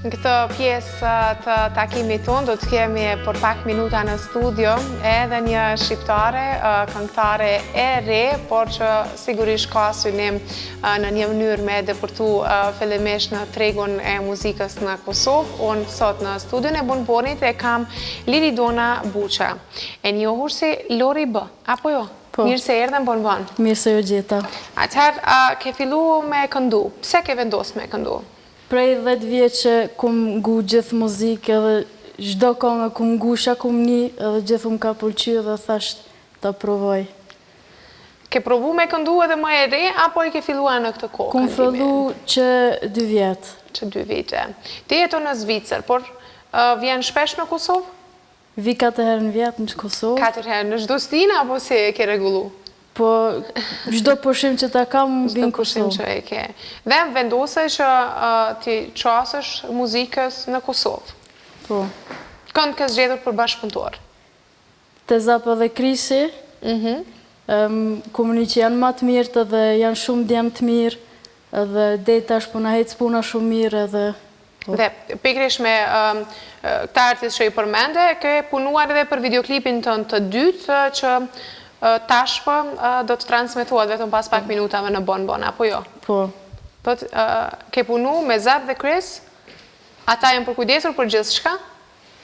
Në këtë pjesë të takimit tonë do të kemi për pak minuta në studio edhe një shqiptare, këngëtare e re, por që sigurisht ka synim në një mënyrë me depërtu fillimisht në tregun e muzikës në Kosovë. Unë sot në studion e Bonbonit e kam Liridona Buqa, e njohur si Lori B, apo jo? Po. Mirë se erdhe në Bonbon. Mirë se ju gjeta. Atëherë, ke fillu me këndu. Pse ke vendosë me këndu? Prej 10 vjeçe kum ngu gjithë muzikë edhe çdo kongë kum ngu çka kum ni edhe gjithë më ka pëlqy dhe thash ta provoj. Ke provu me këndu edhe më e re apo e ke filluar në këtë kohë Kum fillu që dy vjet. Që dy vite. Ti jeton në Zvicër, por vjen shpesh në Kosovë? Vi katër herë në vjet në Kosovë. Katër herë, në çdo stinë apo si e ke rregullu? Po, çdo pushim që ta kam, vi në Kosovë. Çdo pushim që e ke. Dhe vendose që t'i qasesh muzikës në Kosovë. Po. Kënd ke zgjedhur për bashkëpunëtor? Te Zapa dhe Krisi. Mhm. Kum ni që janë ma të mirët edhe janë shumë djem të mirë. Edhe deri tash po na ec puna shumë mirë edhe po. Dhe pikërisht me këta artistë që i përmende, ke punuar edhe për videoklipin tënd të dytë që tashmë do të transmetohet vetëm pas pak minutave në Bon Bon, apo jo? Po. Po ke punu me Zap dhe Chris? Ata janë përkujdesur për gjithçka?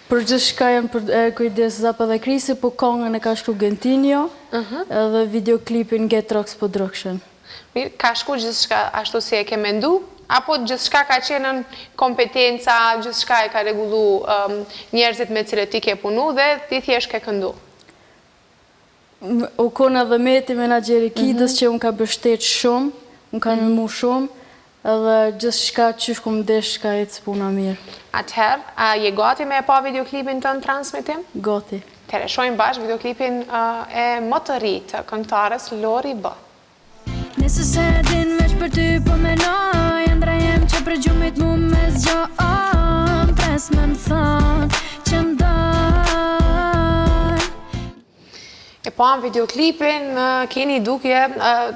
Për gjithçka janë përkujdes Zap edhe Krisi, po kongën e ka shkru Gentinjo, edhe videoklipin Getrox Production. Mirë, ka shku gjithçka ashtu si e ke mendu, apo gjithçka ka qenë në kompetenca, gjithçka e ka rregullu njerëzit me cilët ti ke punu dhe ti thjesht ke këndu? U kon edhe Meti, menaxheri i Kidës, që më ka mbështet shumë, më ka ndihmu shumë, edhe gjithçka qysh kum desht ka ecë puna mirë. Atëherë, a je gati me e pa videoklipin tënd në transmetim? Gati. Atëherë, shohim bashkë videoklipin e më të ri të këngëtares Lori B. Nëse s'e din veç për ty po menoj Ëndrra jem që prej gjumit mu me zgjon Pres me më thonë që m'don E pamë videoklipin, keni dukje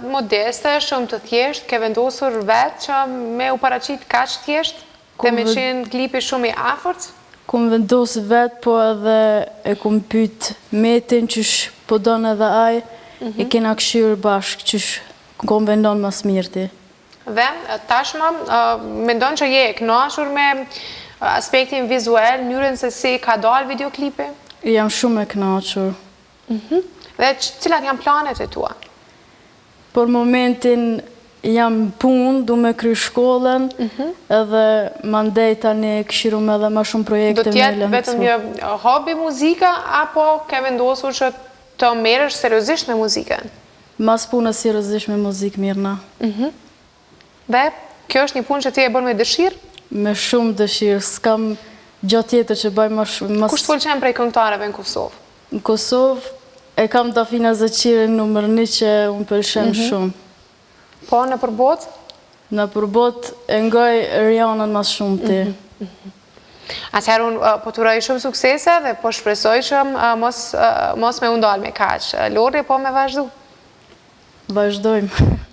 modeste, shumë të thjeshtë, ke vendosur vetë që me u paraqit kaq thjesht dhe me qenë klipi shumë i afërt? Kum vendos vetë, po edhe e kum pyt Metin qysh po don edhe ai, e kena kqyr bashkë qysh konvenon ma s'mirti. Dhe tashmë mendon që je e kënaqur me aspektin vizual, mënyrën se si ka dalë videoklipi? Jam shumë e kënaqur. Mhm. Dhe cilat janë planet e tua? Për momentin jam në punë, du me kry shkollën, mhm. edhe mandej tani kqyrim edhe ma shumë projekte me lansu. Do t'jetë vetëm një hobi muzika, apo ke vendosur që të merresh seriozisht me muzikën? Mas punës seriozisht me muzikë mirrna. Mhm. Dhe kjo është një punë që ti e bën me dëshirë? Me shumë dëshirë, s'kam gjë tjetër që bëj më shumë. Kush të pëlqen prej këngëtareve në Kosovë? Në Kosovë e kam Dafina Zeqirin numër një që më pëlqen mhm. shumë. Po, nëpër botë? Nëpër botë e ngoj Rihanën ma s'shumti. Mhm, mhm. Atëherë unë po të uroj shumë suksese dhe po shpresoj që mos, mos me u ndalë me kaq. Lori, po me vazhdu. Vazhdojmë.